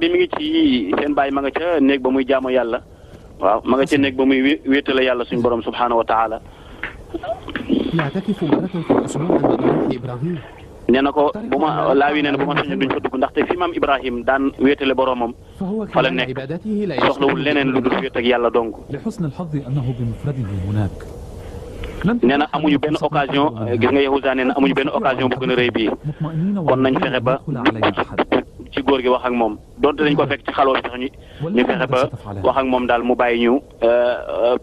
bi mi ngi ci seen baay ma nga ca néeg ba muy jaamu yàlla waaw ma nga ca néeg ba muy wéetale yàlla suñu borom subhaanahu wa taala. nee na ko bu ma laawi nee na bu ma sañoon duñ fa dugg ndaxte fi maam Ibrahim daan wéetale boromam fa la nekk soxlawul leneen lu dul wéet ak yàlla dong. nee na amuñu benn occasion gis nga Yahuza nee na amuñu benn occasion bu gën a rëy bii kon nañ fexe ba ci góor gi wax ak moom donte dañ ko fekk ci xaloo bi sax ñu fexe ba wax ak moom daal mu bàyyi ñu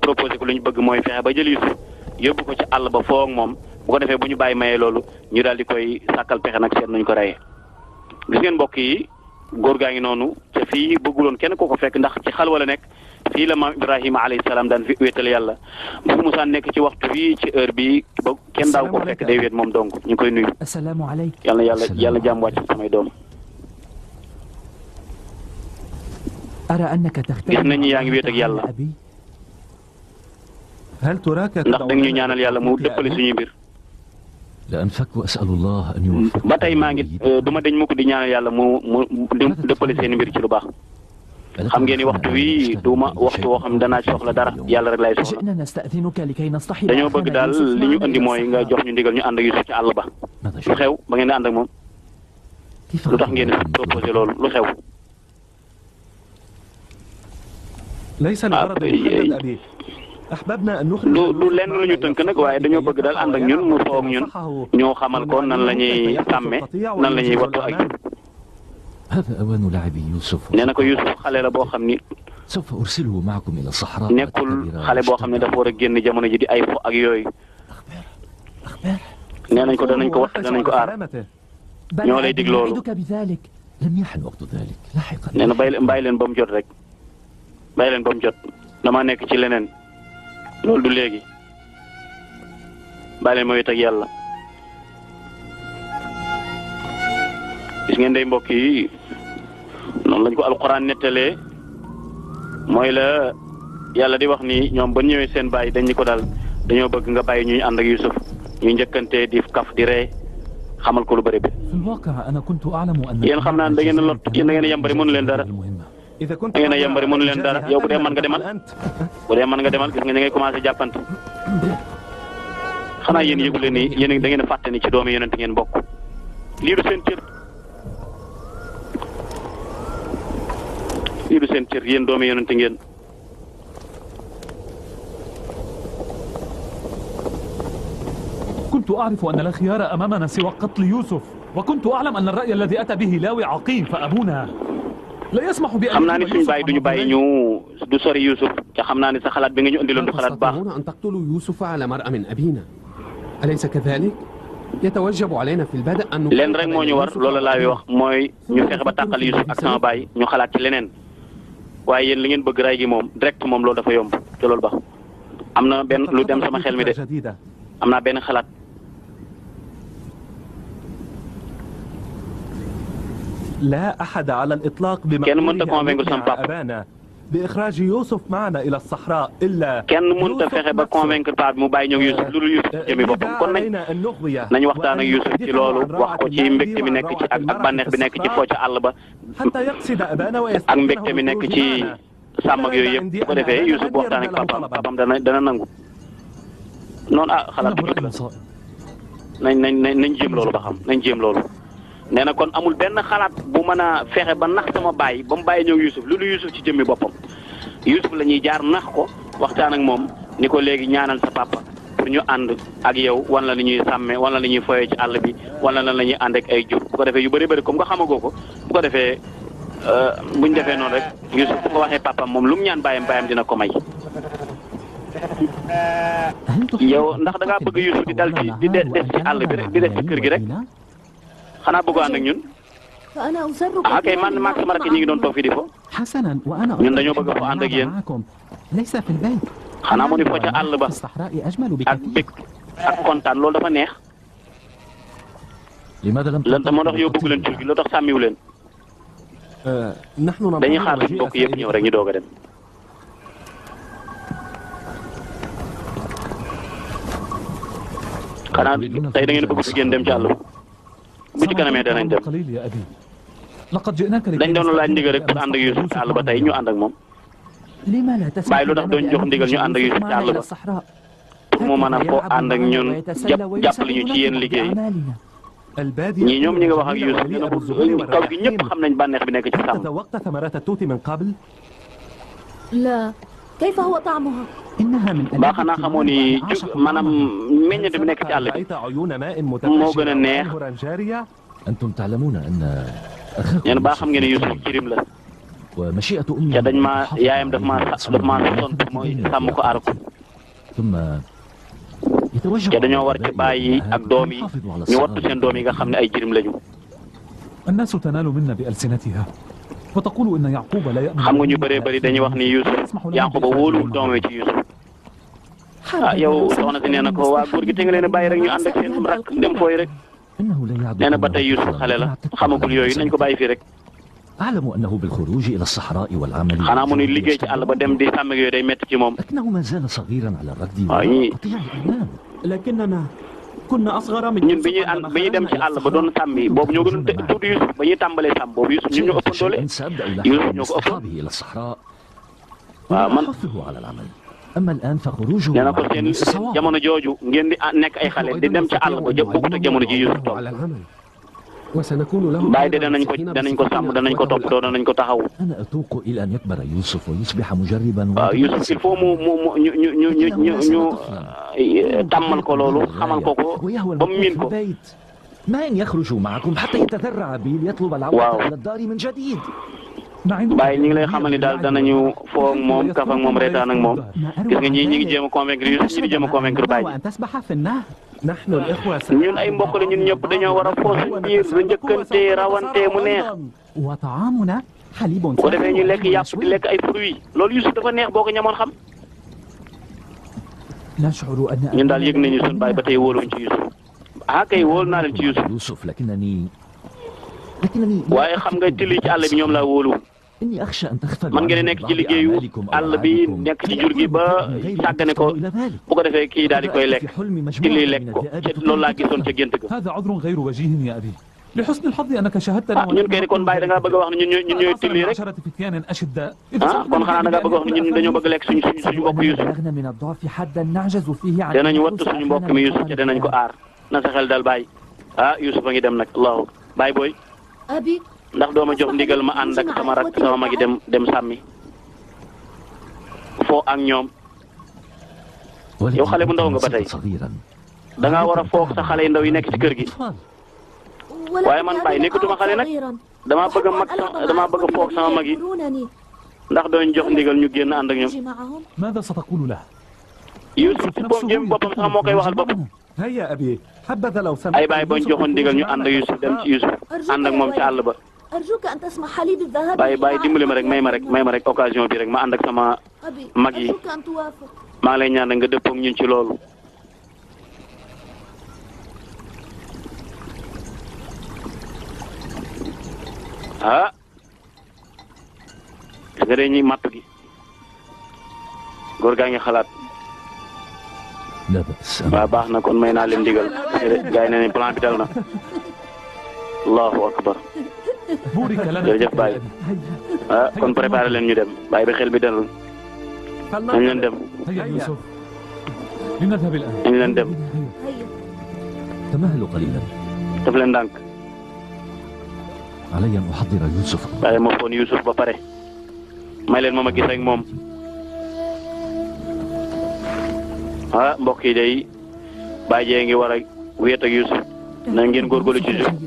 proposé ko lu ñu bëgg mooy fexe ba jël Yuusuf yóbbu ko ci àll ba foo ak moom bu ko defee bu ñu bàyyi mayee loolu ñu daal di koy sàkkal pexe nag seet nañ ko reyee. gis ngeen mbokk yi góor gaa ngi noonu te fii bëgguloon kenn ko ko fekk ndax ci xalwa la nekk fii la maam Ibrahima alayhi salaam daan fi wéetal yàlla bu Musaa nekk ci waxtu bii ci heure bi ba kenn daaw ko fekk day wéet moom donc ñu koy nuyu. yàlla yàlla jàmm wàcc samay doom. gis nañu yaa ngi wéet ak yàlla ndax da ñu ñaanal yàlla mu dëppale suñuy mbir. ba tey maa ngi du ma deñ mukk di ñaanal yàlla mu dëppale seen mbir ci lu baax. xam ngeen ni waxtu wi du ma waxtu woo xam ne danaa ci soxla dara yàlla rek laay soxla dañoo bëgg daal li ñu andi mooy nga jox ñu ndigal ñu ànd ak Yuusuf ci àll ba. lu xew ba ngeen di ànd ak moom lu tax ngeen di proposé loolu lu xew. du lenn lu ñu tënk nag waaye dañoo bëgg daal ànd ak ñun mu foog ñun ñoo xamal ko nan la ñuy sàmme nan la ñuy wattu ak jub. nee na ko Yuusuf xale la boo xam ni nekkul xale boo xam ne dafa war a génn jamono ji di ay fo ak yooyu. nee nañ ko danañ ko watt danañ ko aar ñoo lay dig loolu. nee na bàyyi leen ba mu jot rek bàyyi leen ba mu jot dama nekk ci leneen loolu du léegi bàyyi leen ma wéet ak yàlla. gis ngeen day mbokk yi noonu lañ ko alquran nettalee mooy la yàlla di wax ni ñoom ba ñëwee seen bàyyi dañ ñu ko daal dañoo bëgg nga bàyyi ñuy ànd ak Yuusuf ñuy njëkkante di kaf di ree xamal ko lu bëri bi. yéen xam naa ne da ngeen a lot yéen da ngeen a yambari mënu leen dara da ngeen a yambari mënu leen dara yow bu dee mën nga demal bu dee mën nga demal gis nga da ngay commencé jàppante xanaa yéen yëgu leen ni yéen da ngeen a fàtte ni ci doomi yonent ngeen bokk lii du seen cër. lii du seen cër yéen doomi yonente ngeen. كنت أعرف أن لا خيار أمامنا سوى قتل يوسف وكنت أعلم أن الرأي الذي أتى به لاوي عقيم فأبونا لا يسمح بأن xam naa ni suñu bàyyi duñu bàyyi ñu du sori Yuusuf te xam naa ni sa xalaat bi nga ñu indiloon du xalaat baax. أن تقتلوا يوسف على مرأى من أبينا أليس كذلك؟ يتوجب علينا في البدء أن leen rek moo ñu war loolu laa wax mooy ñu fexe ba tàqal Yuusuf ak sama baay ñu xalaat ci leneen waaye yéen li ngeen bëgg ray gi moom direct moom loolu dafa yomb te loolu baax. am na benn lu dem sama xel mi de am naa benn xalaat. لا أحد على الإطلاق kenn mënta convaincre sama papa بإخراج يوسف معنا إلى الصحراء إلا kenn mënta fexe ba convaincre papa bi mu bàyyi ñëw Yuusuf lu dul Yuusuf jëmi boppam kon nañ waxtaan ak Yuusuf ci loolu wax ko ci mbégte mi nekk ci ak bànneex bi nekk ci foo ca àll ba ak mbégte mi nekk ci sàmm ak yooyu yëpp bu ko defee Yuusuf bu waxtaan ak papaam dana nangu noonu xalaat bu jóg la nañ jéem loolu ba xam nañ jéem loolu. nee na kon amul benn xalaat bu mën a fexe ba nax sama baay ba mu bàyyi ñëw Yuusuf lu dul Yuusuf ci jëmmi boppam Yuusuf la ñuy jaar nax ko waxtaan ak moom ni ko léegi ñaanal sa papa pour ñu ànd ak yow wan la ni ñuy sàmme wan la ni ñuy foyee ci àll bi wan la la ñuy ànd ak ay jur bu ko defee yu bëri bëri comme nga xamagoo ko bu ko defee buñ defee noonu rek Yuusuf bu ko waxee papaam moom lu mu ñaan baayam dina ko may. yow ndax da ngaa bëgg Yuusuf di dal ci di des ci àll bi rek di des ci kër gi rek. xanaa bëgg ànd ak ñun kay man maag sama rakk ñi ngi doon toog fi di fo ñun dañoo bëgg a fo ànd ak yéen xanaa mu ni fo ca àll ba ak bég ak kontaan loolu dafa neex lan moo tax yow bëgg leen tur gi loo tax sàmmiwu leen dañuy xaar suñu mbokk yëpp ñëw rek ñu doog a dem xanaa tey da ngeen bëgg fi ngeen dem ci àll ba bu ci kanamee danañ dem لقد جئناك dañ doon laaj ndigal rek pour ànd ak Youssouf ci àll ba tey ñu ànd ak moom bàyyi lu tax doon jox ndigal ñu ànd ak Youssouf ci àll ba pour mu mën a foo ànd ak ñun jàppale ñu ci yéen liggéey ñii ñoom ñi nga wax ak Youssouf ñu ne ko kaw gi ñëpp xam nañ bànneex bi nekk ci sàmm. تذوقت ثمرات التوت من قبل؟ لا كيف هو طعمها؟ ba xanaa xamoo ni maanaam meññeent bi nekk ci àll bi رأيت عيون ماء moo gën a neex. متفجرة جارية؟ أنتم تعلمون أن yéen ba xam ngeen ne Youssouf jirim la ومشيئة أمي te dañ maa yaayam daf maa sonn mooy sàmm ko aar ko ثم يتوجب te dañoo war ci bàyyi ak doom yi ñu wattu seen doom yi nga xam ne ay jirim lañu. الناس تنال منا بألسنتها وتقول إن يعقوب لا يأمن xam nga ñu bëree bëri dañuy wax ni Youssouf Yaquba wóoluwul doomee ci Youssouf ah yow soxna si nee na ko waa góor gi te nga leen a bàyyi rek ñu ànd ak seen rakk dem fooy rek إنه لا يعد nee na ba tey Youssouf xale la xamagul yooyu nañ ko bàyyi fii rek. أعلم أنه بالخروج إلى الصحراء والعمل xanaa mu ni liggéey ci àll ba dem di sàmm ak yooyu day métti ci moom. لكنه ما زال صغيرا على الركض أي. وقطيع الأنام لكننا كنا أصغر من ñun bi ñuy dem ci àll ba doon sàmm yi boobu ñoo gën a tuuti Youssouf ba ñuy tàmbalee sàmm boobu Youssouf ñun ñoo ëppoon doole سأبدأ يوسف يلاحق ñoo ko ëppoon. أصحابه إلى الصحراء waaw man وأحثه على العمل أما الآن فخروجه nee na ko مع seen الناس سواء jamono jooju ngeen di nekk ay xale di dem ci àll ba jëm bokkut ak jamono ji Youssouf toog على العمل وسنكون له bàyyi de danañ ko sàmm danañ ko toppatoo danañ ko taxaw. أنا أتوق إلى أن يكبر يوسف ويصبح مجربا waaw Youssouf il faut mu ñu tàmmal ko loolu xamal ko ko ba mu miin ko. ما إن يخرج معكم حتى يتذرع بي ليطلب واو. العودة إلى الدار من جديد bàyyi ñi ngi lay xamal ni daal danañu foo ak moom kaf ak moom reetaan ak moom gis nga ñii ñi ngi jéem a convaincre Youssouf ñi di jéem a convaincre Baye. وأن تسبح في النهر. نحن الإخوة ñun ay mbokk la ñun ñëpp dañoo war a foo suñu biir ba njëkkante rawante mu neex وطعامنا حليب bu ko defee ñu lekk yàpp di lekk ay fruits loolu Youssouf dafa neex boo ko ñamoon xam. نشعر أن ñun daal yëg nañu suñu baay ba tey wóoluwuñ ci Youssouf ah kay wóolu naa leen ci Youssouf يوسف لكنني waaye xam nga tilli ci àll bi ñoom laa wóolu إني أخشى أن تغفل man ngeen nekk ci liggéeyu àll bi nekk ci jur gi ba sàggane ko bu ko defee kii daal di koy lekk tilli lekk ko te loolu laa gisoon ca gént ga. هذا عذر غير وجيه يا أبي لحسن الحظ أنك شاهدتنا ah ñun kay kon Baye da ngaa bëgg a wax ne ñun ñooy tilli rek عشرة فتيان أشداء ah kon xanaa da ngaa bëgg a wax ne ñun dañoo bëgg lekk suñu mbokk Youssouf بلغنا من الضعف حدا نعجز فيه عن danañ wattu suñu mbokk mi Youssouf te danañ ko aar na sa xel daal Baye ah Youssouf a ngi dem nag allahu Baye booy أبي ndax doo ma jox ndigal ma ànd ak sama rak sama magi dem sàmmi foo ak ñoom yow xale bu ndaw nga ba tey da ngaa war a foog sa xale yu ndaw yi nekk ci kër gi waaye man Baye nekkatuma xale nag damaa bëgg a mag damaa bëgg a foog sama mag yi ndax dooñ jox ndigal ñu génn ànd ak ñoom. ماذا ستقول له؟ Youssouf ci boppam jëm boppam sax moo koy waxal boppam. هيا أبي حبذا لو سمحت ay Baye boo ñu joxoon ndigal ñu ànd ak Youssouf dem ci Youssouf ànd ak moom ci àll ba. أرجوك أن تسمح لي بالذهاب Baye dimbali ma rek may ma rek occasion bi rek ma ànd ak sama mag yi أرجوك أن توافق maa ngi lay ñaan nga dëppoo ak ñun ci loolu. ah gis nga de ñuy matt gi góor gaa ngi xalaat. لا بأس waaw baax na kon may naa leen digal gaa yi ne ne plan bi dal na allahu akbar بورك لنا jërëjëf Baye ah kon préparé leen ñu dem Baye bi xel bi dalul nañ leen dem هيا يوسف لنذهب الآن nañ leen dem هيا تمهلوا قليلا def leen ndànk علي أن أحضر يوسف Baye ma foon Youssouf ba pare may leen ma ma gis ak moom ah mbokk yi day Baye jee ngi war a wéet ak Youssouf na ngeen góorgóorlu ci Youssouf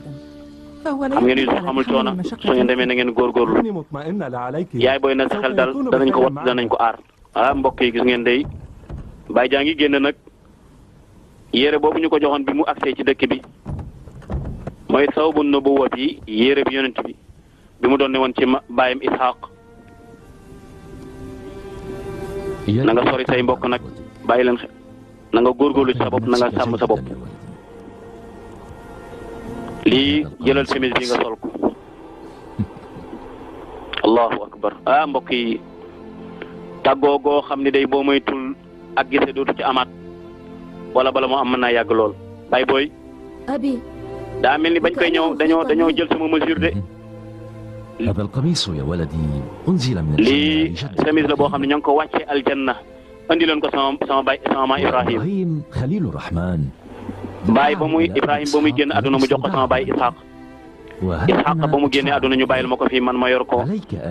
xam ngeen Youssouf xamul coono su ngeen demee na ngeen góorgóorlu كوني مطمئنة لا عليك yaay booy na sa xel dal danañ ko wat danañ ko aar ah mbokk yi gis ngeen day Baye jaa ngi génn nag yére boobu ñu ko joxoon bi mu agsee ci dëkk bi mooy sawbu nubuwwa bi yére bi yonent bi mu doon ne woon ci baayam Ishaq na nga sori say mbokk nag bàyyi leen xel na nga góorgóorlu ci sa bopp na nga sàmm sa bopp lii jëlal chemise bi nga sol ko allahu akbar ah mbokk yi tàggoo goo xam ne day boo moytul ak gise dootu ci amaat wala bala moo am mën naa yàgg lool Baye booy أبي daa mel ni bañ koy ñëw dañoo jël sama mesure de هذا القميص يا ولدي أنزل من lii chemise la boo xam ne ñoo ngi ko wàccee aljanna andi leen ko sama baay Ibrahim خليل الرحمن baay ba muy Ibrahim ba muy génn àdduna mu jox ko sama baay Ishaq Ishaq ba mu génnee àdduna ñu bàyyil ma ko fii man ma yor ko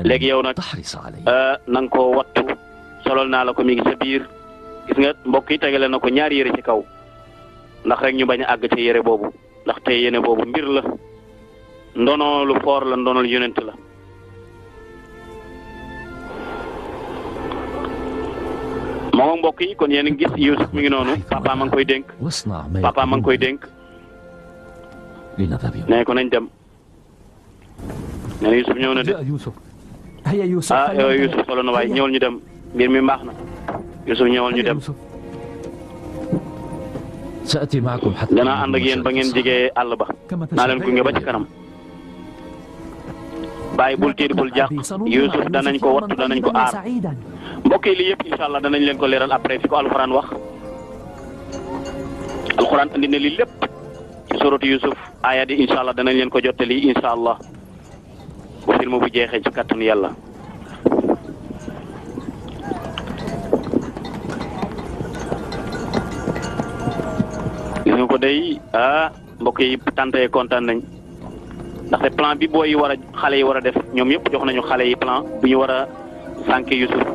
léegi yow nag na nga ko wattu solol naa la ko mi ngi sa biir gis nga mbokk yi tegale na ko ñaari yére ci kaw ndax rek ñu bañ a àgg ci yére boobu ndax te yéene boobu mbir la ndono lu foor la ndono lu yonent la moom mbokk yi kon yéen a ngi gis Youssouf mi ngi noonu papa ma ngi koy dénk papa ma ngi koy dénk nee ko nañ dem nee na Youssouf ñëw na de Youssouf solo na waaye ñëwal ñu dem mbir mi mbaax na Youssouf ñëwal ñu dem danaa ànd ak yéen ba ngeen jigee àll ba naa leen gunge ba ci kanam bàyyi bul tiit bul jàq Youssouf danañ ko wattu danañ ko aar mbokk yi lii yëpp incha allah danañ leen ko leeral après fi ko alxuraan wax alxuraan andi na lii lépp ci suratu Youssouf aaya di incha allah danañ leen ko jottali incha allah bu film bu jeexee ci kàttanu yàlla. gis nga ko day mbokk yi tante kontaan nañ ndaxte plan bi booy yi war a xale yi war a def ñoom yëpp jox nañu xale yi plan bu ñu war a sànke Youssouf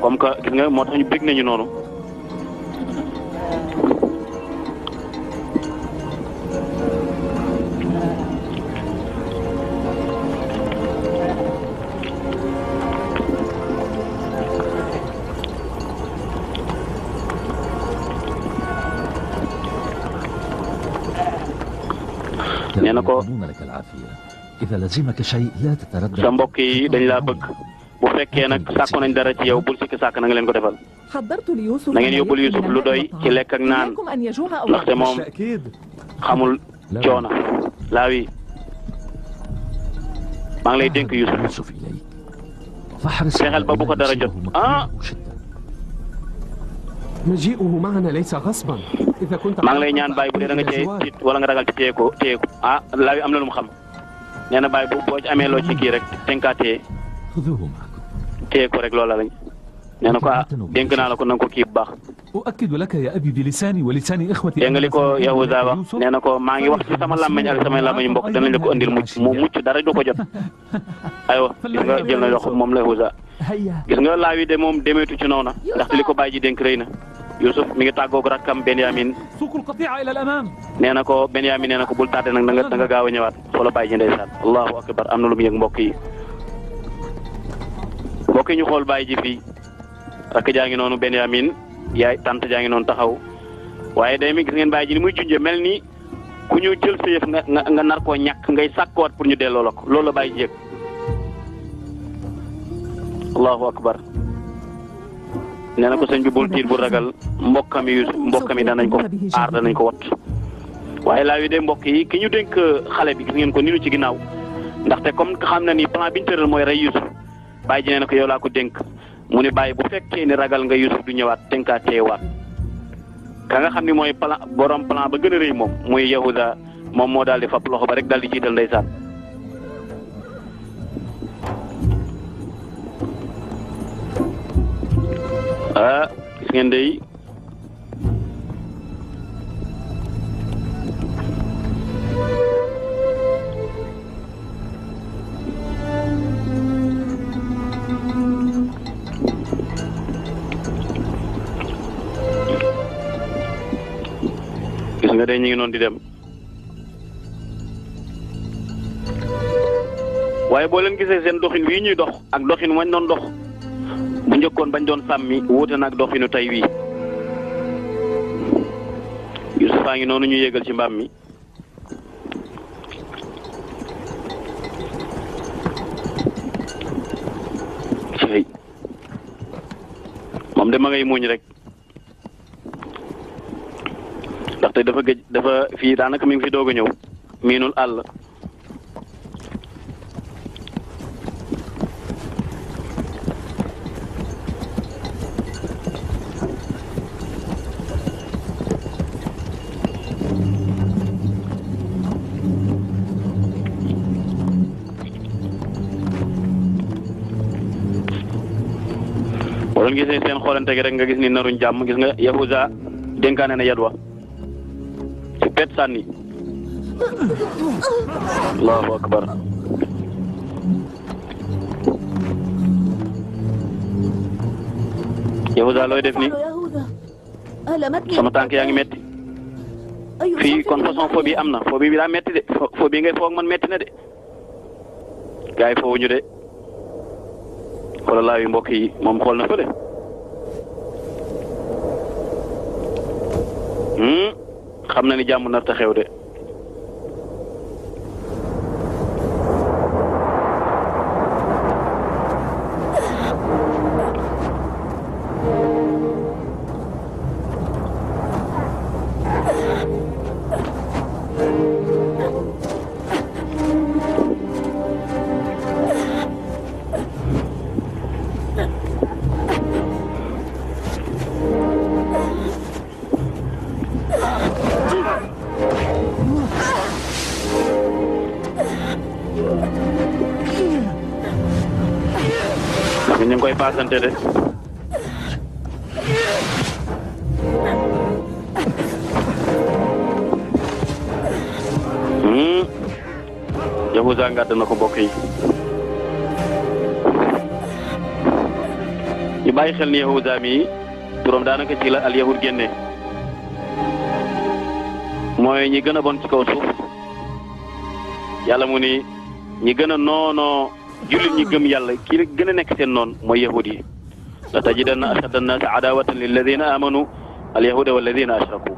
comme que gis nga moo tax ñu bëgg nañu noonu. nee na ko sa mbokk yi dañ laa bëgg bu fekkee nag sàkku nañ dara ci yow bul sikki sàkk na nga leen ko defal na ngeen yóbbul Youssouf lu doy ci lekk ak naan ndaxte moom xamul coono laa wi maa ngi lay dénk Youssouf fexeel ba bu ko dara jot maa ngi lay ñaan bàyyi bu dee da nga cee tiit wala nga ragal ci téye ko laa wi am na lu mu xam nee na bàyyi boo ci amee loo ci kii rek tenkaa téye ko rek loola lañ nee na ko dénk naa la ko na nga ko kii bu baax. dégg nga li ko Yahuza wax nee na ko maa ngi wax ci sama làmmiñ ak sama làmmiñ mbokk danañ la ko andil mu mucc dara du ko jot aywa gis nga jël na loxo moom la Yahuza gis nga laa wi de moom demeetu ci noona ndaxte li ko bàyyi ji dénk rëy na Youssouf mi ngi tàggoog rakkam Benyamin nee na ko Benyamin nee na ko bul tardé nag da nga gaaw a ñëwaat foo la bàyyi ji ndeysaan allahu akbar am na lu mu yëg mbokk yi mbokk yi ñu xool bàyyi ji fii rakk jaa ngi noonu Benyamin yaay tante jaa ngi noonu taxaw waaye day mi gis ngeen bàyyi ji ni muy junjee mel ni ku ñu jël sa yëf nga nar koo ñàkk ngay sàkkuwaat pour ñu delloo la ko loolu la bàyyi ji yëg allahu akbar nee na ko sëñ bi bul tiit bu ragal mbokkam yi danañ ko aar danañ ko wat waaye laa wi de mbokk yi ki ñu dénk xale bi gis ngeen ko ni nu ci ginnaaw ndaxte comme xam na ni plan bi ñu tëral mooy rey Youssouf bàyyi ji nee na ko yow laa ko dénk mu ne bàyyi bu fekkee ni ragal nga Youssouf du ñëwaat tenkaa teewaat ka nga xam ni mooy plan borom plan ba gën a rëy moom muy Yahuda moom moo daal di fab loxo ba rek daal di jiital ndeysaan gis ngeen day nga de ñu ngi noonu di dem waaye boo leen gisee seen doxin wii ñuy dox ak doxin wañ doon dox bu njëkkoon bañ doon sàmmi wuute na ak doxinu tey wii Youssouf a ngi noonu ñu yéegal ci mbaam mi cey moom de ma ngay muuñ rek ndaxte dafa fii daanaka mi ngi fi doog a ñëw miinul àll doon gis ne seen xoolante gi rek nga gis ni naruñ jàmm gis nga Yahuza dénkaane na yadwa ci pet sànni allahu akbar Yahuza looy def ni sama tànk yaa ngi metti fii kon façon fo bi am na fo bi daa metti de fo bi ngay foog man metti na de gars yi foowuñu de xoolal laa yu mbokk yi moom xool na fële xam na ni jàmm nar ta xew de ñu ngi koy paasante de Yahuza ngàdd na ko mbokk yi ñu bàyyi xel ni Yahuza mi turam daanaka ci la al yahud génne mooy ñi gën a bon ci kaw suuf yàlla mu ni ñi gën a noonoo jullit ñi gëm yàlla kii gën a nekk seen noon mooy yahud yi la tajidanna ashadda an-naasi adaawatan lilladina amanu al yahuda walladina ashraku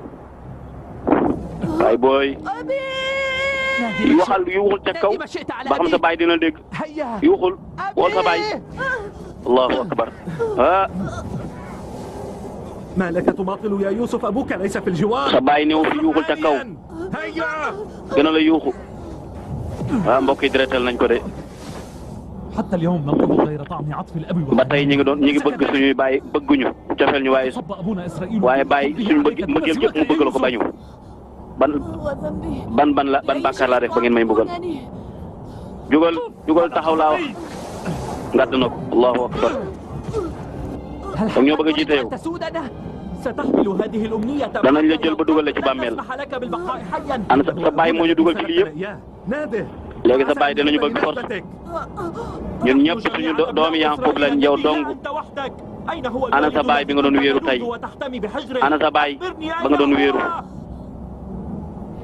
waay booy waxal yuuxul ca kaw ba xam sa baay dina dégg yuuxul wool sa baay allahu akbar ما لك تماطل يا يوسف أبوك ليس في الجوار sa baay néew fi yuuxul ca kaw gën a la yuuxu mbokk yi diretal nañ ko de حتى اليوم ننقض غير طعم عطف الأب ba tey ñi ngi bëgg suñuy baay bëgguñu cofeel ñu صب أبونا إسرائيل waaye baay suñu mbëggeel yëpp mu bëgg la ko bañu ban bàkkaar laa def ba ngeen may mbugal jugal taxaw laa wax ngàdd na ko allahu akbar donc ñoo bëgg a jiite yow danañ la jël ba dugal la ci bàmmeel ana sa baay moo ñu dugal ci lii yëpp léegi sa baay dinañu bëgg force ñun ñëpp suñu doomi Yaaqub lañ yow dong ana sa baay bi nga doon wéeru tey ana sa baay ba nga doon wéeru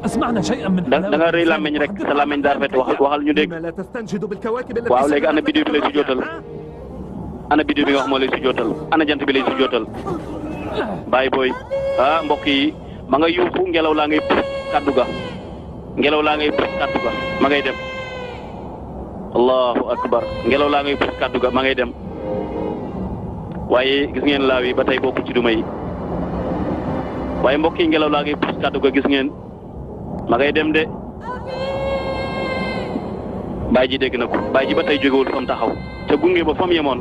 أسمعنا شيئا من da nga rëy làmmeñ rek sa làmmeñ daa rafet waxal ñu dégg waaw léegi ana biddiw bi lay si jootal ana biddiw bi nga wax moo lay si jootal ana jant bi lay si jootal baay booy mbokk yi ma nga yuuxu ngelaw laa ngay pus kaddu ga ngelaw laa ngay pus kaddu ga ma ngay dem allahu akbar ngelaw laa ngay pus kaddu ga ma ngay dem waaye gis ngeen laaw yi ba tey bokkul ci duma yi waaye mbokk yi ngelaw laa ngay pus kaddu ga gis ngeen ma ngay dem de baay ji dégg na ko baay ji ba tey jógewul fa mu taxaw te gunge ba fa mu yemoon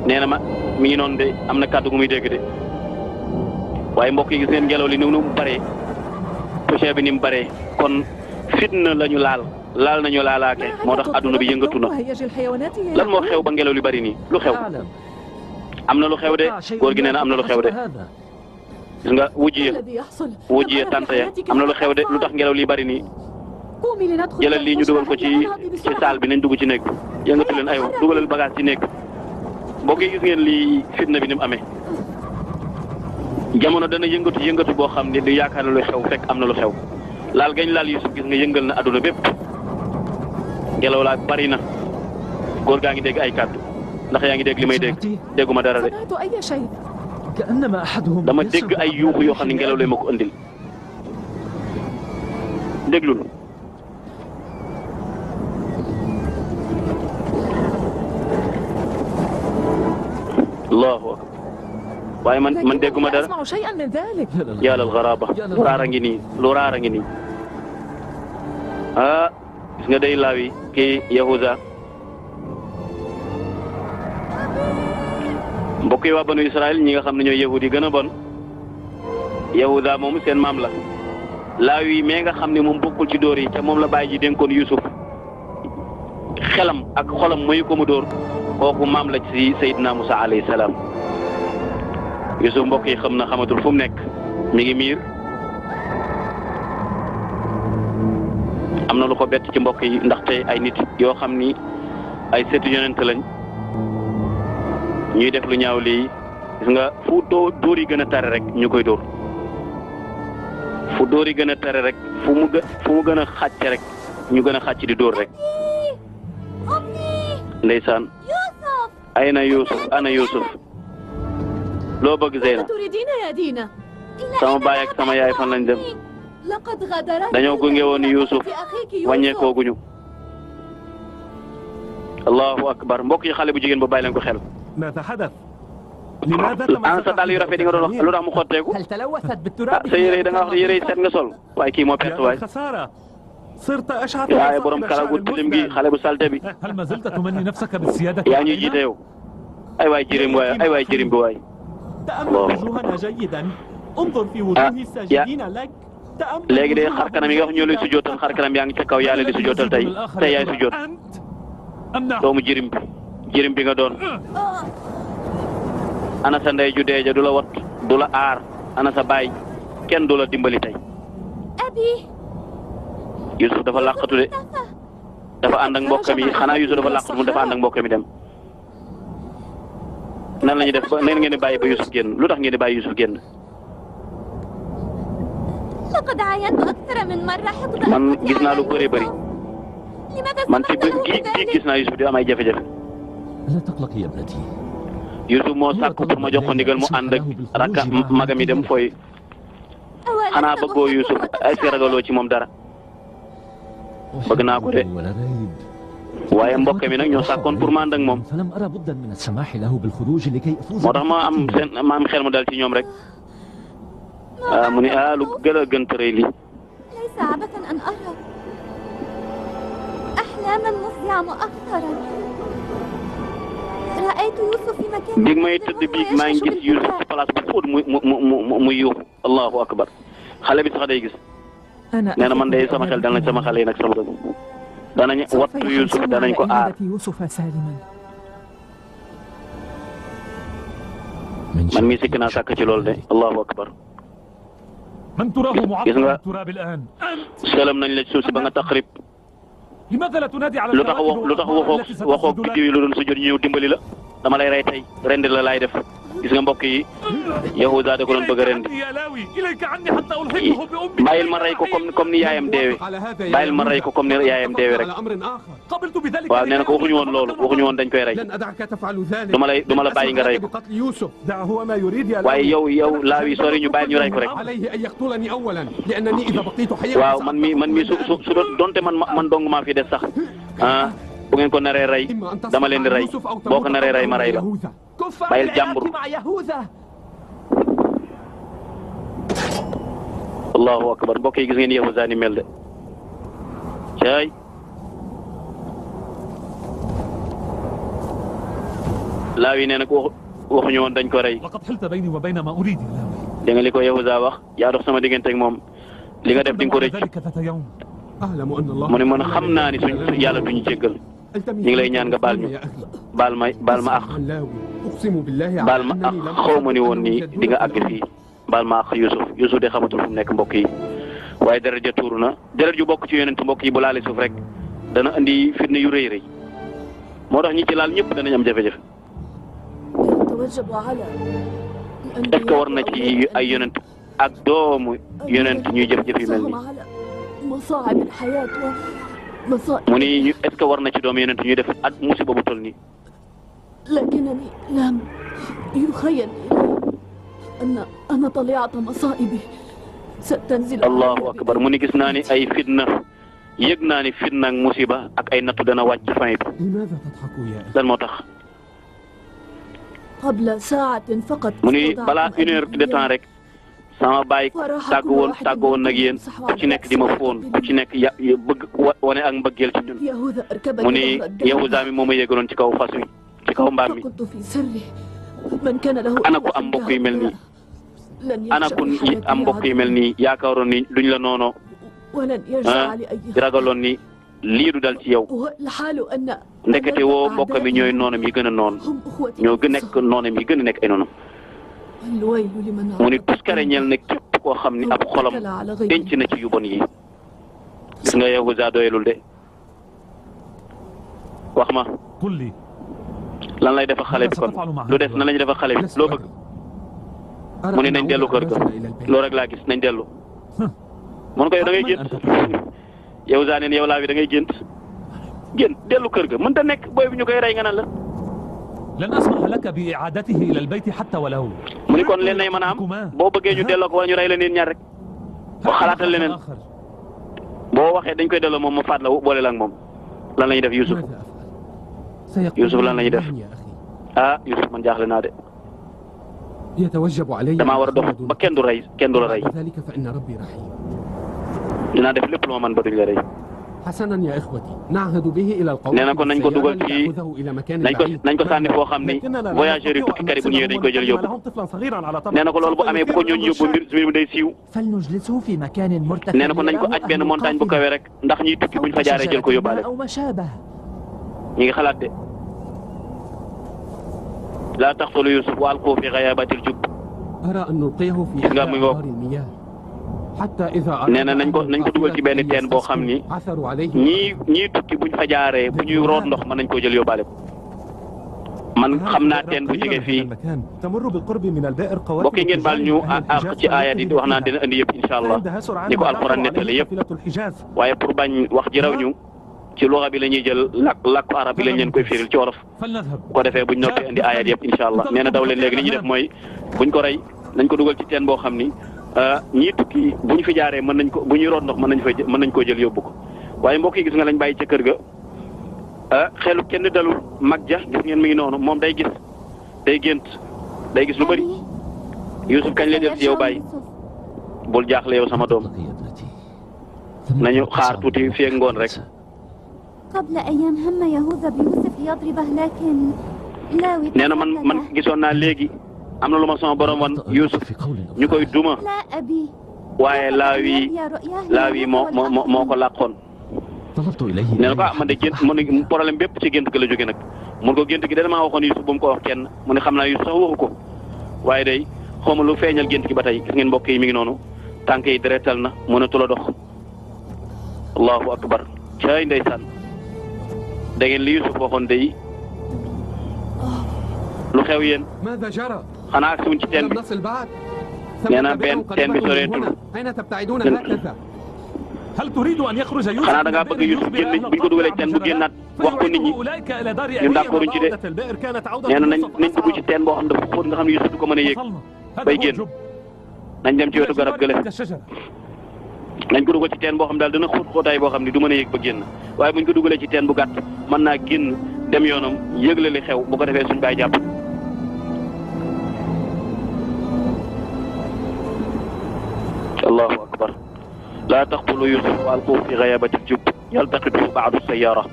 nee na ma mi ngi noonu de am na kàddu gu muy dégg de waaye mbokk yi gis ngeen ngelaw li ni mu baree poussière bi ni mu baree kon fitna lañu laal nañu laalaake moo tax adduna bi yëngatu na lan moo xew ba ngelaw li bari nii lu xew am na lu xew de góor gi nee na am na lu xew de gis nga wujjiye tante ya am na lu xew de lu tax ngelaw li bari nii jëlal lii ñu dugal ko ci saal bi nañ dugg ci néeg bi yëngatu leen aywa dugalal bagage ci néeg mbokk yi gis ngeen lii fitna bi ni mu amee jamono dana yëngatu boo xam ne du yaakaar na lu xew fekk am na lu xew laal gañ laal Yusuf gis nga yëngal na adduna bépp ngelaw laa bari na góor gaa ngi dégg ay kàddu ndax yaa ngi dégg li may dégg dégguma dara de dama dégg ay yuuxu yoo xam ne ngelaw lay ma ko andil déglul allahu akbar waaye man dégguma dara yàlla alxaraba lu raara ngi nii gis nga day laawi kii Yahuza mbokk yi waa banu Israël ñi nga xam ne ñooy yahud yi gën a bon Yahuza moom seen maam la laawi mais nga xam ne moom bokkul ci dóor yi ca moom la bàyyi ji dénkoon Yusuf xelam ak xolam mayu ko mu dóor kooku maam la ci Seydina Musa alayhi salaam Yusuf mbokk yi xam na xamatul fu mu nekk mi ngi miir am na lu ko bett ci mbokk yi ndaxte ay nit yoo xam ni ay seetu yonent lañ ñuy def lu ñaaw lii gis nga fu dóor yi gën a tare rek ñu koy dóor fu dóor yi gën a tare rek fu mu gën a xàcc rek ñu gën a xàcc di dóor rek ndeysaan ayna Yusuf ana Yusuf loo bëgg Zeyna sama baay ak sama yaay fan lañ dem dañoo gunge woon Yusuf wàññeekooguñu allahu akbar mbokk yi xale bu jigéen ba bàyyi leen ko xel ana sa dàll yu rafet yi nga doon wax lu tax mu xotteeku sa yére yi da nga wax yére yi set nga sol waaye kii moo perte waay yaa borom kala gu tilim gi xale bu salte bi yaa ñuy jiite yow ay waay jirim waay ay waay jirim bi waay léegi de xar kanam yi nga wax ñoo lay sujootal xar kanam yaa ngi ca kaw yaa leen di sujootal tey yaay sujoot doomu jirim bi nga doon ana sa ndey ju deeja du la wat du la aar ana sa baay kenn du la dimbali tey Yusuf dafa làqatu de dafa ànd ak mbokkam yi xanaa Yusuf dafa làqatu mu dafa ànd ak mbokkam yi dem nan la ñuy def ba nan ngeen di bàyyi ba Yusuf génn lu tax ngeen di bàyyi Yusuf génn man gis naa lu bëree bëri man ci gi gis naa Yusuf di am ay jafe-jafe Yusuf moo sàkku pour ma jox ko ndigal mu ànd ak rakka magam yi dem fooy xanaa bëggoo Yusuf ay si ragaloo ci moom dara bëgg naa ko de waaye mbokk mi nag ñoo sàkkoon pour ma ànd ak moom moo tax ma am xel mu dal ci ñoom rek mu ni lu gën a gën tërëy lii dig may tëdd biig maa ngi gis Yusuf ci place bu fóot muy yuuxu allahu akbar xale bi sax day gis nee na man de sama xel dal na sama xale yi nag sama dëgg danañ wattu Yusuf danañ ko aar man mii sikk naa sàkk ci loolu de allahu akbar gis nga sëlam nañ la ci suuf si ba nga taqrib lu tax waxoo biddiw yi lu doon sujjóot ñu ñëw dimbali la dama lay rey tey rendi la laay def gis nga mbokk yi Yahuda da ko doon bëgg a rendi bàyyil ma rey ko comme ni yaayam deewee bàyyil ma rey ko comme ni yaayam deewee rek waaw nee na ko waxuñu woon loolu waxuñu woon dañ koy rey du ma la bàyyi nga rey ko waaye yow Laawi sori ñu bàyyil ñu rey ko rek waaw man mi su donte man dong maa fi des sax bu ngeen ko naree rey dama leen di rey boo ko naree rey ma rey la bàyyil jàmbur allahu akbar mbokk yi gis ngeen Yahuza ni mel de caay Laawi nee na ko waxuñu woon dañ ko rey dégg nga li ko Yahuza wax yaa dox sama diggante ak moom li nga def di nga ko rëcc mu ne man xam naa ni suñ yàlla duñu jéggal ñu ngi lay ñaan nga baal ma àq baal ma àq xaw ma ni woon nii di nga àgg fii baal ma àq Yusuf de xamatul fu mu nekk mbokk yi waaye deret ja tuuru na deret ju bokk ci yonent mbokk yi bu laale suuf rek dana andi fitna yu rëy moo tax ñi ci laal ñëpp danañ am jafe-jafe est-ce que war na ci ay yonent ak doomu yonent ñuy jëf-jëf yu mel nii mu ni est-ce que war na ci doomu yonent ñuy def at musiba bu toll nii لكنني لم يخيل أن طليعة مصائبي ستنزل allahu akbar mu ni gis naa ni ay fitna yëg naa ni fitna ak musiba ak ay nattu dana wàcc ci famille bi lan moo tax قبل ساعة فقط mu ni balaa 1 heure de temps rek sama baay tàggu woon nag yéen ku ci nekk di ma fóon ku ci nekk bëgg wane ak mbëggeel ci ñun mu ni Yahuza mi moo ma yéegaloon ci kaw fas wi ci kaw mbaam mi ana ko am mbokk yu mel nii ana ku am mbokk yu mel nii yaakaaroon ni duñ la noonoo ragaloon ni lii du dal ci yow ndekete woo mbokkam yi ñooy noonam yi gën a noon ñoo gën nekk noonam yi gën a nekk ay noonam mu ni tuskare ñeel ne képp koo xam ni ab xolam denc na ci yu bon yi gis nga Yahuza doyelul de wax ma lan lay defa xale bi kon lu des nan lañu defa xale bi loo bëgg mu ne nañ dellu kër ga loolu rek laa gis nañ dellu mun ko yow da ngay gént Yahuza neen yow laa bi da ngay gént dellu kër ga mën ta nekk booy bi ñu koy rey nga naan la lan asmaha laka bi i'adatihi ila al-bayt hatta walaw mu ni kon leen nay mën a am boo bëggee ñu delloo ko wala ñu rey la neen ñaar rek boo xalaatal leneen boo waxee dañ koy delloo moom ma faat la boole la ak moom lan la ñuy def Youssouf lan la ñuy def ah Youssouf man jaaxle naa de damaa war a dox ba kenn du la rey dinaa def lépp lu ma mën ba duñ la rey nee na ko nañ ko dugal ci nañ ko sànni foo xam ni voyageurs yi tukkikat yi bu ñëwee dañ koy jël yóbbu nee na ko loolu bu amee bu ko ñooñu yóbbu mbir mi day siiw nee na ko nañ ko aj benn montagne bu kawe rek ndax ñiy tukki buñ fa jaaree jël ko yóbbaale ñi ngi xalaat de laa taqtulu Yuusuf wa alquuhu fi ghayaabatil jubb gis nga muy ngoog nee na nañ ko dugal ci benn teen boo xam ni ñii tukki buñ fa jaaree bu ñuy root ndox mën nañ koo jël yóbbaale ko man xam naa teen bu jege fii mbokk yi ngeen baal ñu àq ci aayat yi wax naa dina indi yëpp incha allah ni ko alxuraan nettali yëpp waaye pour bañ wax ji raw ñu ci luxa bi la ñuy jël làkku arab bi lañ leen koy firil ci wolof bu ko defee buñ noppee indi aayat yëpp incha allah nee na daw leen léegi li ñuy def mooy buñ ko rey nañ ko dugal ci teen boo xam ni ñii tukki bu ñu fi jaaree mën nañ ko bu ñuy root ndox mën nañ koo jël yóbbu ko waaye mbokk yi gis nga lañ bàyyi ca kër ga xelu kenn dalul mag ja gis ngeen mi ngi noonu moom day gis day gént day gis lu bëri Youssouf kañ lay def ci yow bàyyi bul jaaxle yow sama doom nañu xaar tuuti fii ak ngoon rek. nee na man gisoon naa léegi. am na lu ma sama borom wan Youssouf ñu koy duma waaye laawi moo ko làqoon nee na ko man de gént mu ne problème bépp ci gént gi la jóge nag mun ko gént gi da maa waxoon Youssouf bu mu ko wax kenn mu ne xam naa Youssouf sax waxu ko waaye day xaw ma lu feeñal gént gi ba tey gis ngeen mbokk yi mi ngi noonu tànk yi deretal na mënatu la dox allahu akbar caay ndeysaan da ngeen li Youssouf waxoon day lu xew yéen xanaa ak suñ ci teen bi nee na benn teen bi soreetul xanaa da ngaa bëgg Youssouf génn bu ñu ko dugalee teen bu génnaat wax ko nit ñi ñun d'accord ci de nee na nañ dugg ci teen boo xam dafa xóot nga xam ne Youssouf du ko mën a yéeg bay génn nañ dem ci wetu garab gële nañ ko dugal ci teen boo xam daal dana xóot xóotaay boo xam ne du mën a yéeg ba génn waaye bu ñu ko dugalee ci teen bu gàtt mën naa génn dem yoonam yëgle li xew bu ko defee suñ bàyyi jàpp. allahu akbar laa taqtulu Yuusuf wa alquuhu fi ghayaabatil jubb yaltaqituhu ba'du sayyaara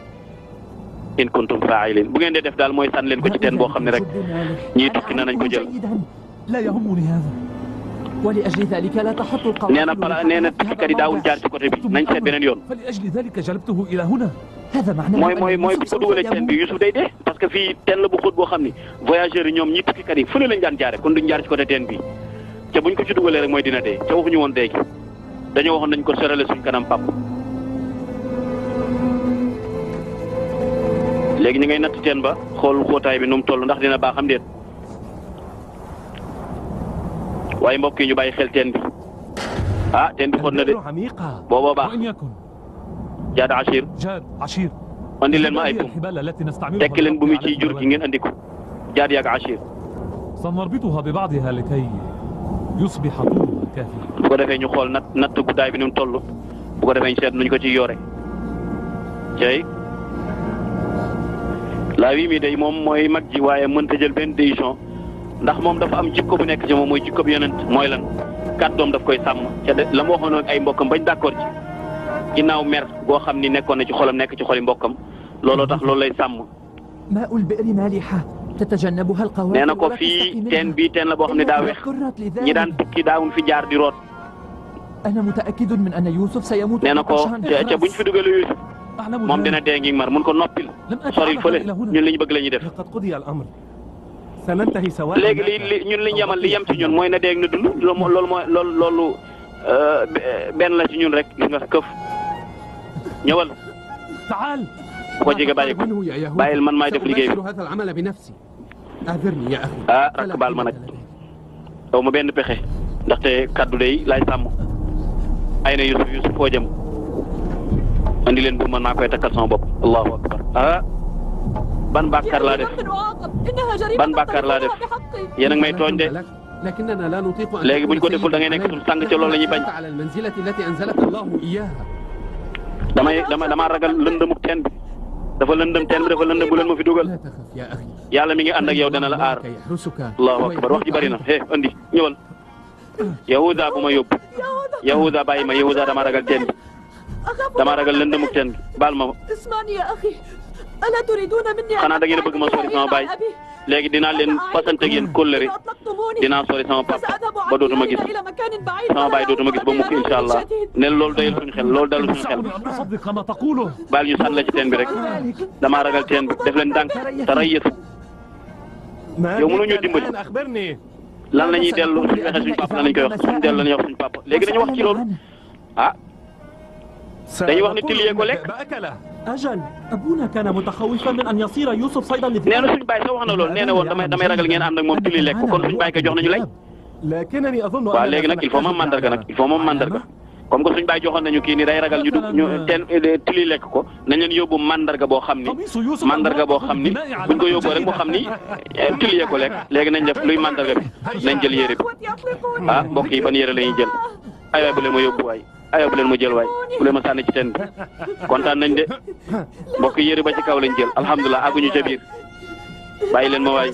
in kuntum faa'iliin bu ngeen dee def daal mooy sànni leen ko ci teen boo xam ne rek ñii tukki na nañ ko jël. nee na tukkikat yi daawul jaar ci côté bi nañ seet beneen yoon. mooy bu ñu ko dugalee teen bi Youssouf day dee parce que fii teen la bu xóot boo xam ni voyageurs yi ñoom ñii tukkikat yi fële lañ daan jaare kon duñ jaar ci côté teen bi. ca buñ ko ci dugalee rek mooy dina dee ca waxuñu woon dee gi dañoo waxoon nañ ko sorale suñ kanam pap léegi ñu ngay natt teen ba xool xóotaay bi nu mu toll ndax dina baax am déet waaye mbokk yi ñu bàyyi xel teen bi teen bi xóot na de booboo baax jaad Achir andi leen ma ay bum tekki leen bu mu ci jur gi ngeen andi ko jaad yaag Achir يصبح طولها كافيا. bu ko defee ñu xool natt guddaay bi ni mu toll bu ko defee ñu seet nuñ ko ciy yore tey laa wi mi day moom mooy mag ji waaye mënta jël benn décision ndax moom dafa am jikko bu nekk ci moom mooy jikko bu yonent mooy lan kàddoom daf koy sàmm ca la ma waxoon ak ay mbokkam bañ d'accord ci ginnaaw mer boo xam ni nekkoon na ci xolam nekk ci xoli mbokkam looloo tax loolu lay sàmm. nee na ko fii teen bii teen la boo xam ne daa weex ñi daan tukki daawuñ fi jaar di root. nee na ko ca buñ fi dugalee Youssouf moom dina dee ngi mar mun ko noppil soril fële ñun li ñu bëgg la ñuy def léegi li ñun li ñu yemal li yem ci ñun mooy na dee ak na dund loolu mooy loolu benn la ci ñun rek gis nga këf ñëwal bu ko jege bàyyi ko bàyyil man maay def liggéey bi rakk baal ma nag daw ma benn pexe ndaxte kaddu day laay sàmm ay na Yusuf foo jëm andi leen bu man maa koy takkal sama bopp allahu akbar ban bàkkaar laa def ban bàkkaar laa def yéen a ngi may tooñ de léegi buñ ko deful da ngay nekk suñu sang ca loolu la ñuy bañ dama ragal lëndëmuk teen bi dafa lëndëm teen bi dafa lëndëm bu leen ma fi dugal yàlla mi ngi ànd ak yow dana la aar allahu akbar wax ji bari na andi ñëwal Yahuda bu ma yóbbu Yahuda bàyyi ma Yahuda dama ragal teen bi dama ragal lëndëmuk teen bi baal ma xanaa da ngeen a bëgg ma sori sama baay léegi dinaa leen fasante ak yéen kóllëre dinaa sori sama papa ba dootuma gis sama baay dootuma gis ba mukk incha allah ne loolu doyul suñu xel loolu dalul suñu xel baal ñu sànni la ci teen bi rek damaa ragal teen bi def leen ndànk te rayyatu yow mënuñu dimbali lan la ñuy dellu suñu fexe suñu papa lan lañ koy wax suñu dellu la ñuy wax suñu papa léegi dañu wax ci loolu dañuy wax ni tiliyee ko lekk. أجل أبونا كان متخوفا من أن يصير يوسف صيدا nee na suñu baay sax wax na loolu nee na woon damay ragal ngeen ànd ak moom tili lekk kon suñu baay ko jox nañu lay. waaw léegi nag il faut moom mandarga nag il faut moom mandarga comme que suñu baay joxoon nañu kii ni day ragal ñu teen tili lekk ko nañ leen yóbbu mandarga boo xam ni buñ ko yóbboo rek moo xam ni tiliyee ko lekk léegi nañ def luy mandarga bi nañ jël yére bi mbokk yi ban yére la ñuy jël ay waay bu leen ma yóbbu waay. aywa bu leen ma jël waay bu leen ma sànni ci teen bi kontaan nañ de mbokk yëri ba ci kaw lañ jël alhamdulilah àgguñu ca biir bàyyi leen ma waay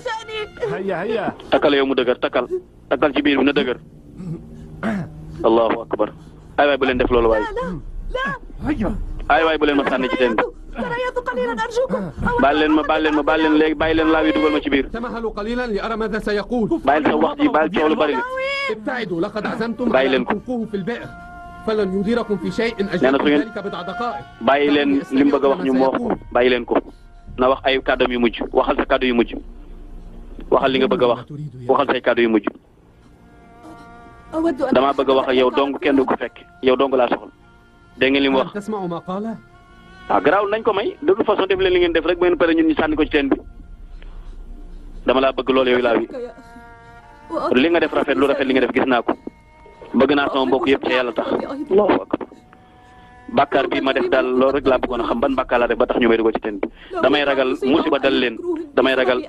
takkal yow mu dëgër takkal ci biir bi na dëgër allahu akbar ay waay bu leen def loolu waay ay waay bu leen ma sànni ci teen bi baal leen léegi bàyyi leen laaw yi dugal ma ci biir bàyyil sa wax ji bàyyil coow lu bari li bàyyi leen ko فلن يضيركم في شيء أجل ذلك بضع دقائق bàyyi leen li mu bëgg a wax ñu moo ko bàyyi leen ko na wax ay kàddu yu mujj waxal sa kàddu yu mujj waxal li nga bëgg a wax waxal say kàddu yu mujj damaa bëgg a wax ak yow dong kenn du ko fekk yow dong laa soxla dégg ngeen li mu wax garaaw nañ ko may de toute façon def leen li ngeen def rek ba ngeen pare ñun ñu sànni ko ci teen bi dama laa bëgg loolu yow laa wi li nga def rafet lu rafet li nga def gis naa ko bëgg naa sama mbokk yëpp ca yàlla tax allahu akbar bàkkaar bi ma def daal loolu rek laa bëggoon a xam ban bàkkaar laa def ba tax ñu may dugal ci teen bi damay ragal musiba dal leen damay ragal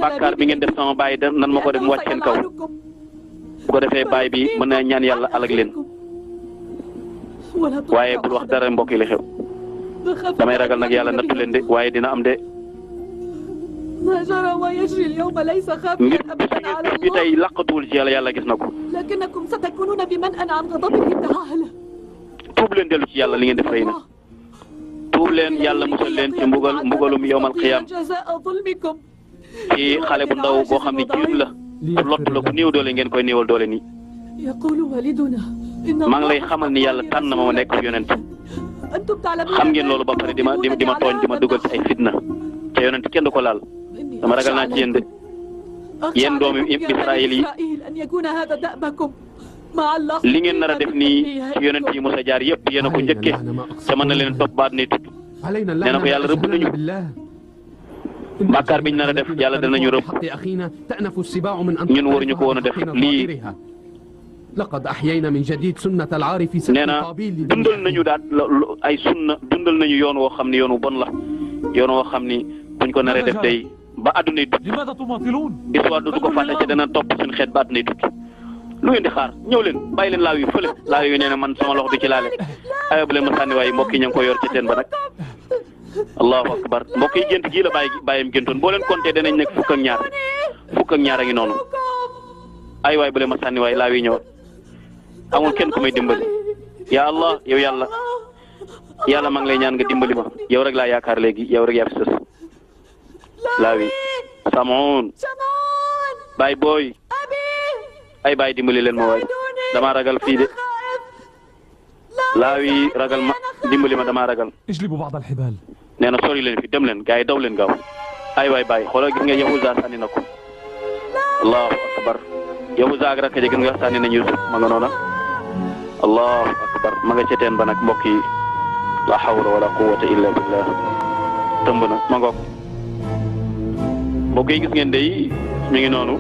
bàkkaar bi ngeen def sama baay nan ma ko def mu wàcc seen kaw bu ko defee baay bi mën na ñaan yàlla alag leen waaye bul wax dara mbokk yi li xew damay ragal nag yàlla nattu leen de waaye dina am de ما جرى ويجري اليوم ليس خافيا أبدا على الله. bi tey laqatuwul ci yàlla gis na ko. لكنكم ستكونون بمنأى عن غضبه تعالى. tuub leen dellu ci yàlla li ngeen def rëy na. tuub leen yàlla musal leen ci mbugalum yawmal qiyaam. ci xale bu ndaw boo xam ne jiit la. ku lott la ku néew doole ngeen koy néewal doole nii. maa ngi lay xamal ni yàlla tànn na ma nekk fi yonent. xam ngeen loolu ba pare di ma tooñ di ma dugal ci ay fitna. te yonent kenn du ko laal. dama ragal naa ci yéen de yéen doomi Israël yi li ngeen nar a def nii ci yonent yi Musa jaar yëpp yéen a ko njëkkee te mën na leen topp baat ne tudd nee na ko yàlla rëbb nañu bàkkaar biñ nar a def yàlla danañu rëbb ñun waruñu ko woon a def lii nee na dundal nañu daal ay sunna dundal nañu yoon woo xam ne yoon wu bon la yoon woo xam ni buñ ko naree def day ba àdduna yi tukki histoire du ko fàtte ci dana topp suñu xeet ba àdduna yi tukki lu ngeen di xaar ñëw leen bàyyi leen laaw yi fële laaw yi nee na man sama loxo du ci laale aywa bu leen ma sànni waaye mbokk yi ña ngi ko yor ci teen ba nag allahu akbar mbokk yi gént gii la bàyyam géntoon boo leen compté danañ nekk fukk ak ñaar a ngi noonu ay waay bu leen ma sànni waaye laaw yi ñëw amul kenn ku may dimbali ya allah yow yàlla maa ngi lay ñaan nga dimbali ma yow rek laa yaakaar léegi yow rek yaa fi sës laawi samoon baay booy ay baay dimbali leen ma waay dama ragal fii de laawi ragal ma dimbali ma damaa ragal. اجلبوا بعض الحبال. nee na sori leen fi dem leen gars yi daw leen gaaw ay waay bàyyi xoolal gis nga Yahuza sànni na ko allahu akbar Yahuza ak rakk ja gis nga sànni nañ Yusuf ma nga noona allahu akbar ma nga ca teen ba nag mbokk yi la hawla wala quwwata illa billah tëmb na ma ngoog mbokk yi gis ngeen day mi ngi noonu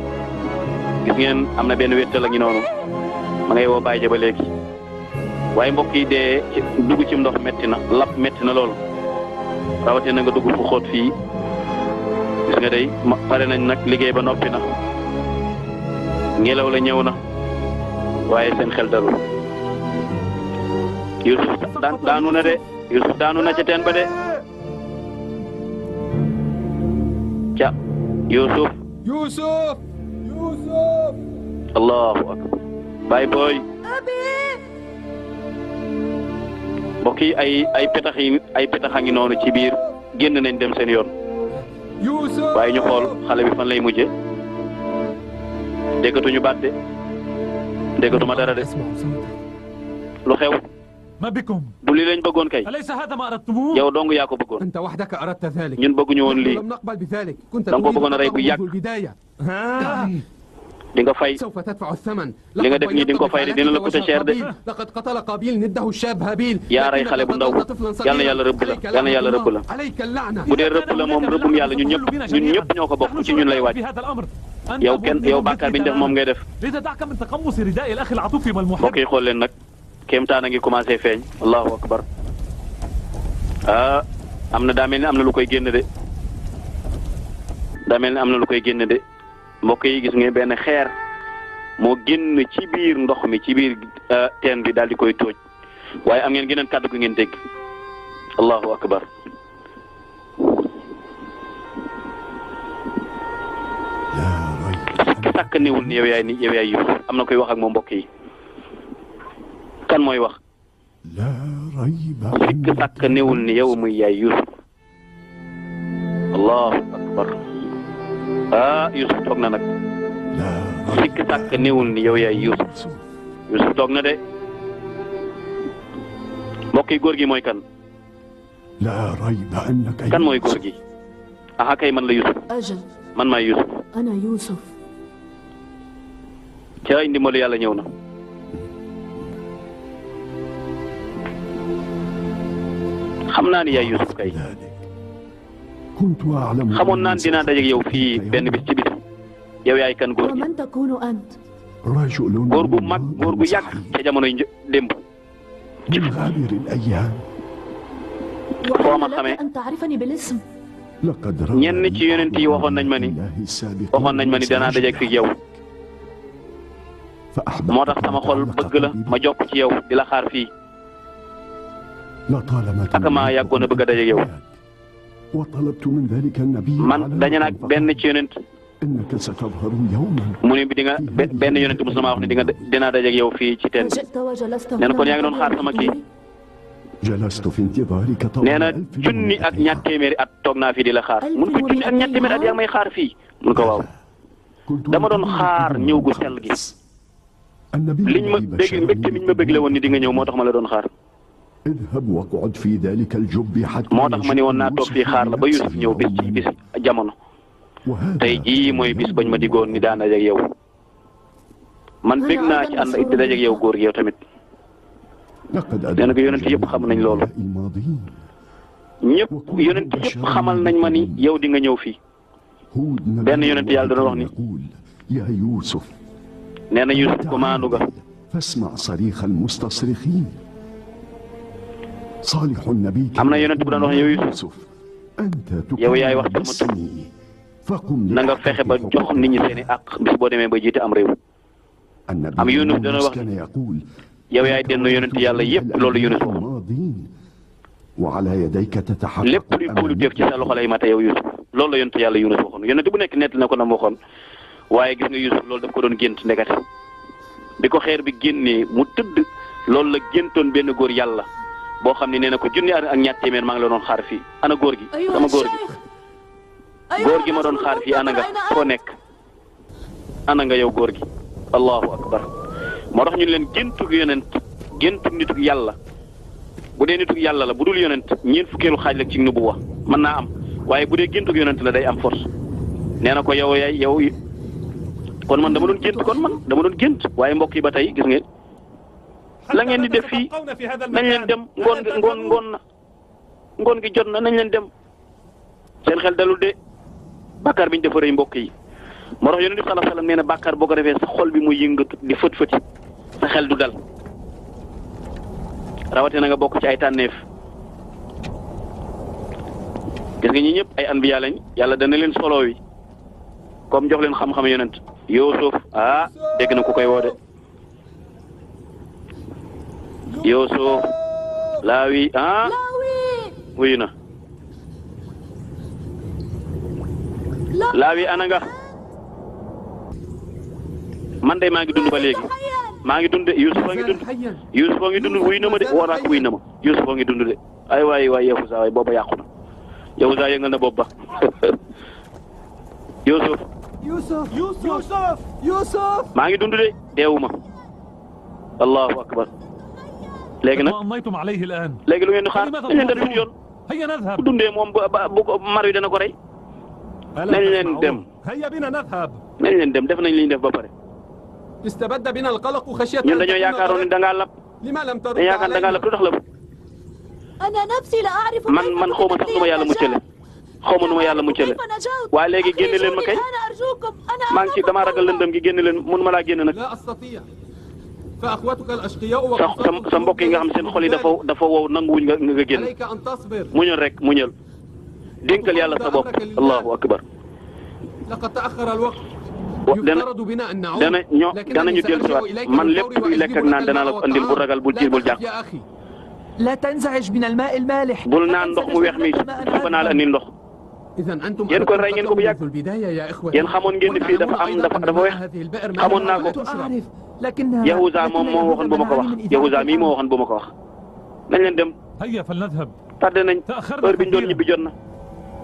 gis ngeen am na benn wéttal a ngi noonu ma ngay woo bàyyi ja ba léegi waaye mbokk yi dee dugg ci ndox metti na lap metti na loolu rawatina nga dugg fu xóot fii gis nga day pare nañ nag liggéey ba noppi na ngelaw la ñëw na waaye seen xel dalul Yusuf daanu na de Yusuf daanu na ca teen ba de ca Yusuf allahu akbar baay booy mbokk yi ay petax a ngi noonu ci biir génn nañ dem seen yoon waaye ñu xool xale bi fan lay mujje déggatuñu baat de déggatuma dara de lu xew ما بكم؟ du li lañ bëggoon kay أليس هذا ما أردتموه؟ yow dong yaa ko bëggoon أنت وحدك أردت ذلك ñun bëgguñu woon lii لم نقبل بذلك كنت danga ko bëggoon a rey bu yàgg البداية di nga fay سوف تدفع الثمن li nga def nii di nga ko fay de dina la coûter cher de لقد قتل قابيل نده الشاب هابيل yaa rey xale bu ndaw yal na yàlla rëbb la yal na yàlla rëbb la عليك اللعنة bu dee rëbb la moom rëbbum yàlla ñun ñëpp ñoo ko bokk ci ñun lay wàcc yow bàkkaar bi ñu def moom ngay def لذا دعك من تقمص رداء الأخ العطوف والمحب. mbokk yi xool leen nag kéemtaan a ngi commencé feeñ allahu akbar am na daa mel ni am na lu koy génn de daa mel ni am na lu koy génn de mbokk yi gis ngeen benn xeer moo génn ci biir ndox mi ci biir teen bi daal di koy tóoj waaye am ngeen geneen kàddu gu ngeen dégg allahu akbar sàkk niwul ni yow yaay Yusuf am na koy wax ak moom mbokk yi kan mooy wax sikk sàkk niwul ni yow muy yaay Yusuf allahu akbar Yusuf toog na nag sikk sàkk niwul ni yow yaay Yusuf toog na de mbokk yi góor gi mooy kan kan mooy góor gi aha kay man la Yusuf man maay Yusuf أنا يوسف ca ndimbalu yàlla ñëw na xam naa ni yaay Yusuf kay xamoon naan dinaa dajeeg yow fii benn bis ci bis yow yaay kan góor gi ومن تكون أنت؟ góor gu mag góor gu yàgg ca jamonoy démb foo ma xamee أن تعرفني بالاسم ñenn ci yonent yi waxoon nañ ma ni danaa dajeeg fi yow moo tax sama xol bëgg la ma jokk ci yow di la xaar fii ak maa yàggoon a bëgg a dajeeg yow man dañu nag benn ci yonent mu ne bi di nga benn yonent mos na maa wax ne dinaa dajeeg yow fii ci teen nee na kon yaa ngi doon xaar sama kii nee na junni ak ñaar téeméeri at toog naa fii di la xaar mun ko junni ak ñaar téeméeri at yaa ngi may xaar fii mun ko waaw dama doon xaar ñëw gu sell gi liñ ma bég mbégte miñ ma bégle woon ni di nga ñëw moo tax ma la doon xaar moo tax ma ni woon naa toog fii xaar la ba Yusuf ñëw bis ci bis jamono tey jii mooy bis bañ ma diggoon ni daan dajeeg yow man bég naa ci ànd di dajeeg yow góor gi yow tamit nee na ko yonent yëpp xam nañ loolu ñëpp yonent yëpp xamal nañ ma ni yow di nga ñëw fii benn yonent yàlla dana wax ni nee na Yusuf ko maandu ga am na yonent bu daan wax ne yow Yusuf yow yaay wax sama tur na nga fexe ba jox nit ñi seen i àq bis boo demee ba jiite am réew am Yunus dana wax yow yaay denn yonent yàlla yëpp loolu Yunus waxoon lépp luy kóoluteef ci sa loxo lay mate yow Yusuf loolu la yonent yàlla Yunus waxoon yonent bu nekk nett na ko na mu waxoon waaye gis nga Yusuf loolu daf ko doon gént ndekete bi ko xeer bi génnee mu tëdd loolu la géntoon benn góor yàlla boo xam ne nee na ko junni ak ñaar téeméer maa ngi la doon xaar fii ana góor gi sama góor gi ma doon xaar fii ana nga foo nekk ana nga yow góor gi allahu akbar moo tax ñu leen géntug yonent géntug nitug yàlla bu dee nitu yàlla la bu dul yonent ñeent fukkeelu xaaj la ci nubuwa mën naa am waaye bu dee géntug yonent la day am force nee na ko yow kon man dama doon gént waaye mbokk yi ba tey gis ngeen la ngeen di def fii nañ leen dem ngoon gi jot na nañ leen dem seen xel dalul de bàkkaar bi ñu defa rëy mbokk yi moo tax yonent bi sallallahu alayhi wasallam nee na bàkkaar boo ko defee sa xol bi muy yëngatu di fët-fëti sa xel du dal rawatina nga bokk ci ay tànneef gis nga ñi ñëpp ay anbiya lañ yàlla dana leen solo wi comme jox leen xam-xam yonent Yuusuf dégg na ku koy woo de Yuusuf Laawi wuyu na Laawi ana nga man de maa ngi dund ba léegi maa ngi dund de Yuusuf a ngi dund wuyu na ma de woo naa ko wuyu na ma Yuusuf a ngi dund de ay waay Yahuza waay booba yàqu na Yahuza yëngal na bopp ba Yuusuf maa ngi dund de deewuma allahu akbar léegi nag léegi lu ngeen di xaar dañ leen def yoon bu dundee moom bu ko mar wi dana ko rey nañ leen dem def nañ li ñu def ba pare ñun dañoo yaakaaroon ni da ngaa lab dañoo yaakaar da ngaa lab lu tax lab man xaw ma sax nu ma yàlla muccale waaye léegi génne leen ma kay maa ngi ci damaa ragal lëndëm gi génne leen mënu ma laa génne nag sa mbokk yi nga xam seen xol yi dafa wow nanguwuñ nga génn muñal rek muñal dénkal yàlla sa bopp allahu akbar danañu dellu si waat man lépp luy lekk ak naan danaa la ko andil bu ragal bul tiit bul jàq bul naan ndox mu weex mi suba naa la andil ndox yéen kon rey ngeen ko bu yàgg yéen xamoon ngeen ni fii dafa weex xamoon naa ko Yahuza moom moo waxoon bu ma ko wax Yahuza mii moo waxoon bu ma ko wax nañ leen dem tardé nañ heure bi ñu doon ñibbi jot na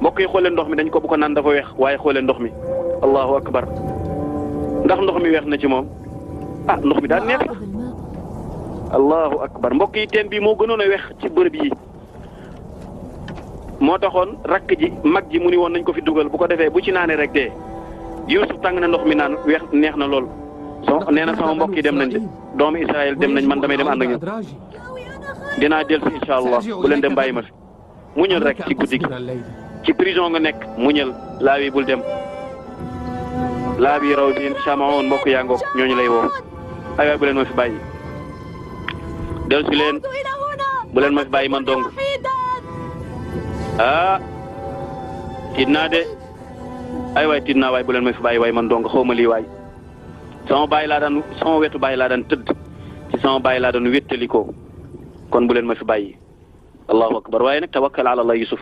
mbokk yi xoolee ndox mi dañ ko bu ko naan dafa weex waaye xoolee ndox mi allahu akbar ndax ndox mi weex na ci moom ndox mi daal neex na allahu akbar mbokk yi teen bi moo gënoon a weex ci bërëb yi moo taxoon rakk ji mag ji mu ni woon nañ ko fi dugal bu ko defee bu ci naanee rek dee Yuusuf tàng na ndox mi naan weex neex na lool nee na sama mbokk yi dem nañ de doomu Israël dem nañ man damay dem ànd ak ñoom dinaa dellusi incha allah bu leen dem bàyyi ma fi muñal rek ci guddi gi ci prison nga nekk muñal Laawi bul dem Laawi raw bi Chamaon mbokk yaa ngoog ñooñu lay woo ay waay bu leen ma fi bàyyi dellusi leen bu leen ma fi bàyyi man dong tiit naa de ay waay tiit naa waay bu leen ma fi bàyyi waay man dong xaw ma lii waay sama wetu bàyyi laa daan tëdd ci sama bàyyi laa daan wéttalikoo kon bu leen ma fi bàyyi allahu akbar waaye nag tawakkal ala allah Yusuf